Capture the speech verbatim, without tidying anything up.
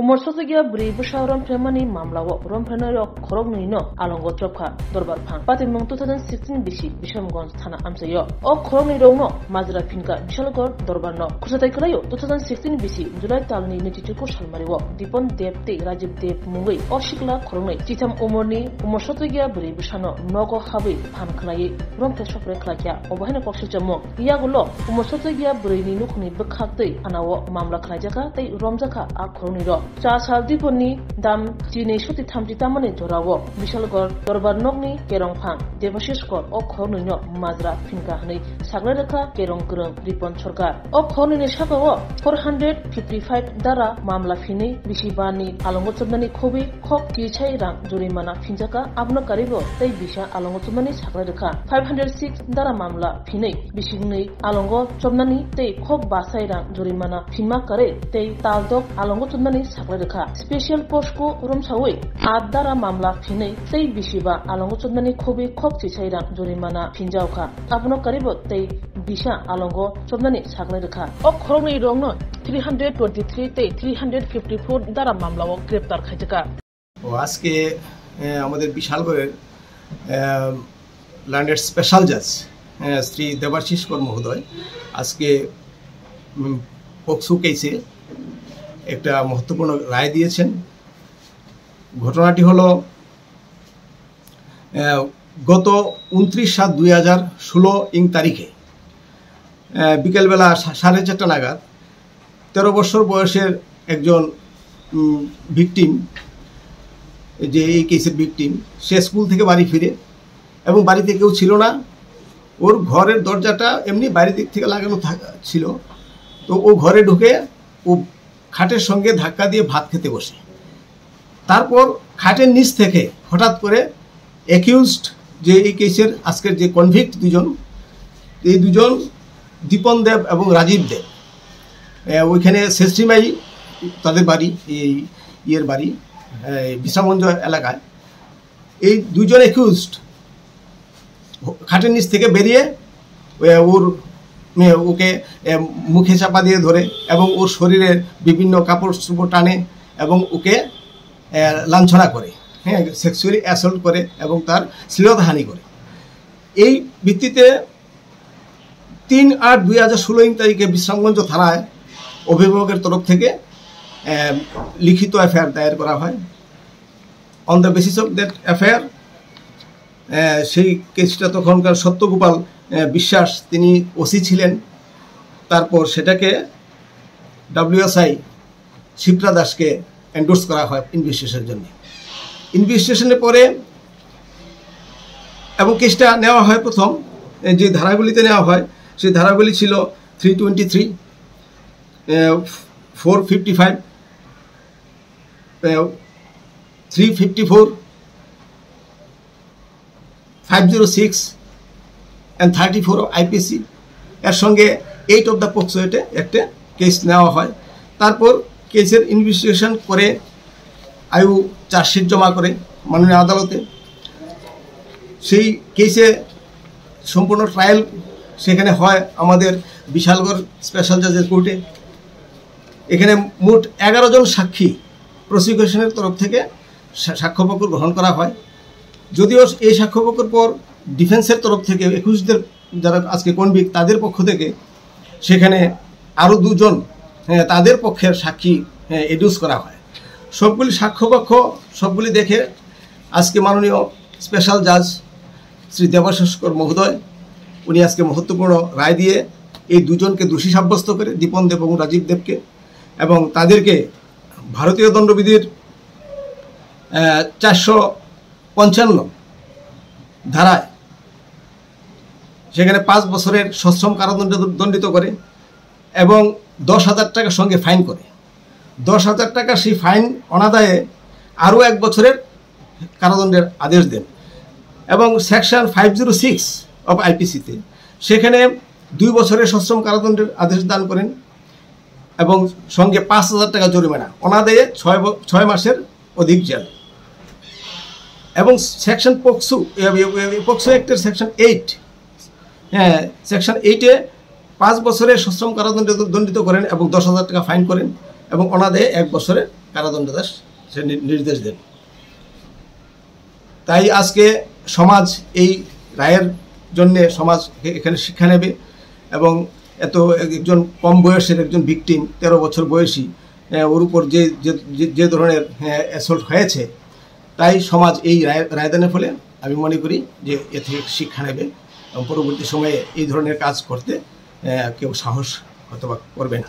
Umor sochigya bwrwi bwsa romphemani mamlao romphrenairok khoroknwino alongo chopkha dorbar phang. Patimung two thousand sixteen bisi Bishamganj thana amchaio. O khoroknwirokno majra phinka Bishalgarh dorbarno. Khursatai kwlaio two thousand sixteen bisi July talni naichichukur salmario Dipon Deb tei Rajiv Deb mungwi o sikla khoroknwi chitham umorni umor sochigya bwrwi bwsano nogo habwi phan khwlaiwi romphre sophre khlaikha. Obo haino kok swijamung. Yagulo umor sochigya bwrwini nukhungni bwkhak twi anao mamla khlaijakha tei romjakha a khoroknwirok. Cha sal Diponni dam chinwi soti thamchi tamani jorao Bishalgarh dorbar nokni kerongphang Debashiskor o khoroknwino majra phinka hwnwi saklai rwkha kerong kwrwng Ripon Sarkar. O khoroknwini sakao four hundred fifty five dara mamla phinwi bisi bani alongo chopnani khobwi khok kisai rang jurimana phinjakha, abono karibo tei bisa alongo chopnani saklai rwkha. Five hundred six dara mamla phinwi bisingni alongo chopnani tei khok basai rang jurimana phinma karwi tei taldok alongo chopnani saklai rwkha. Special POCSO romsawi at dara mamla phinwi tei bisiba alongo chopnani khobwi khok chisai rang jurimana phinjaokha. Abono karibo tei bisa alongo chopnani saklai rwkha. O khoroknwi rokno three hundred twenty three tei three hundred fifty four dara mamlao greptar khaijakha. ও আজকে আহ, আমাদের বিশালগড়ের ল্যান্ডের স্পেশাল জাজ শ্রী দেবাশিস কর মহোদয় আজকে পক্সো কেসে একটা মহত্বপূর্ণ রায় দিয়েছেন। ঘটনাটি হলো আহ, গত উনত্রিশ সাত দুই হাজার ষোলো ইং তারিখে আহ, বিকেলবেলা সা- সাড়ে চারটা নাগাদ তেরো বছর বয়সের একজন ভিকটিম, যে এই কেসের ভিকটিম, সে স্কুল থেকে বাড়ি ফিরে এবং বাড়িতে কেউ ছিল না। ওর ঘরের দরজাটা এমনি বাইরের দিক থেকে লাগানো থাকা ছিল। তো ও ঘরে ঢুকে ও খাটের সঙ্গে ধাক্কা দিয়ে ভাত খেতে বসে। তারপর খাটের নিচ থেকে হঠাৎ করে অ্যাকিউজড, যে এই কেসের আজকের যে কনভিক্ট দুজন, এই দুজন দীপন দেব এবং রাজীব দেব, আহ, ওইখানে শেষরিমাই তাদের বাড়ি, এই ইয়ের বাড়ি, এই বিশ্রামগঞ্জ এলাকায়। এই দুজন অ্যাকিউজড খাটের নিচ থেকে বেরিয়ে, এ, ওর, এ, ওকে, এ, মুখে চাপা দিয়ে ধরে এবং ওর শরীরের বিভিন্ন কাপড় চোপড় টানে এবং ওকে, এ, লাঞ্ছনা করে, হ্যাঁ, সেক্সুয়ালি অ্যাসল্ট করে এবং তার শ্লীলতাহানি করে। এই ভিত্তিতে তিন আট দুই হাজার ষোলো ইং তারিখে বিশ্রামগঞ্জ থানায় অভিভাবকের তরফ থেকে, এ, লিখিত এফআইআর দায়ের করা হয়। On the basis of that FIR, uh, সেই কেসটা তখনকার সত্যগোপাল, আহ, বিশ্বাস, তিনি ওসি ছিলেন। তারপর সেটাকে ডাব্লিউএসআই শিপ্রা দাসকে এন্ডোর্স করা হয় ইনভেস্টিগেশনের জন্য। ইনভেস্টিগেশনের পরে এবং কেসটা নেওয়া হয় প্রথম, এ, যে ধারাগুলিতে নেওয়া হয়, সেই ধারাগুলি ছিল three twenty three, four fifty five, three fifty four, five zero six and thirty four IPC, এর সঙ্গে এইট অফ দ্য পক্সো অ্যাক্টে একটা কেস নেওয়া হয়। তারপর কেসের ইনভেস্টিগেশন করে আইউ চার্জশিট জমা করে মাননীয় আদালতে। সেই কেসে সম্পূর্ণ ট্রায়াল সেখানে হয় আমাদের বিশালগড় স্পেশাল জাজের কোর্টে। এখানে মোট এগারো জন সাক্ষী প্রসিকিউশনের তরফ থেকে সা- সাক্ষ্যপক্ষ গ্রহণ করা হয়। যদিও এই সাক্ষ্যপক্ষের পর ডিফেন্সের তরফ থেকে একুশদের যারা আজকে কনভিক্ট, তাদের পক্ষ থেকে সেখানে আরও দুজন, হ্যাঁ, তাদের পক্ষের সাক্ষী, হ্যাঁ, এডিউস করা হয়। সবগুলি সাক্ষ্যপক্ষ সবগুলি দেখে আজকে মাননীয় স্পেশাল জাজ শ্রী দেবাশিস কর মহোদয়, উনি আজকে মহত্বপূর্ণ রায় দিয়ে এই দুজনকে দোষী সাব্যস্ত করে, দীপন দেব এবং রাজীব দেবকে, এবং তাদেরকে ভারতীয় দণ্ডবিধির, আহ, চারশো পঞ্চান্ন ধারায় সেখানে পাঁচ বছরের সশ্রম কারাদণ্ডে দণ্ডিত করে এবং দশ হাজার টাকার সঙ্গে ফাইন করে। দশ হাজার টাকার সেই ফাইন অনাদায়ে আরও এক বছরের কারাদণ্ডের আদেশ দেন এবং section five zero six of আইপিসিতে সেখানে দুই বছরের সশ্রম কারাদণ্ডের আদেশ দান করেন এবং সঙ্গে পাঁচ হাজার টাকা জরিমানা, অনাদায়ে ছয় ব- ছয় মাসের অধিক জেল। এবং সেকশন পক্সো, এ, এ, এ, পক্সো অ্যাক্টের সেকশন এইট, হ্যাঁ, সেকশন এইটে পাঁচ বছরের সশ্রম কারাদণ্ডে দ- দণ্ডিত করেন এবং দশ হাজার টাকা ফাইন করেন। এবং অনাদে এক বছরের কারাদণ্ডাদেশ সে নি-, নির্দেশ দেন। তাই আজকে সমাজ এই রায়ের জন্যে সমাজ এ-, এখানে শিক্ষা নেবে এবং এত একজন কম বয়সের একজন ভিকটিম, তেরো বছর বয়সী, আহ, ওর উপর যে, যে, যে, যে ধরনের, আহ, অ্যাসল্ট হয়েছে, তাই সমাজ এই রায়, রায়দানের ফলে আমি মনে করি যে এ থেকে শিক্ষা নেবে এবং পরবর্তী সময়ে এই ধরনের কাজ করতে, আহ, কেউ সাহস হয়তো বা করবে না।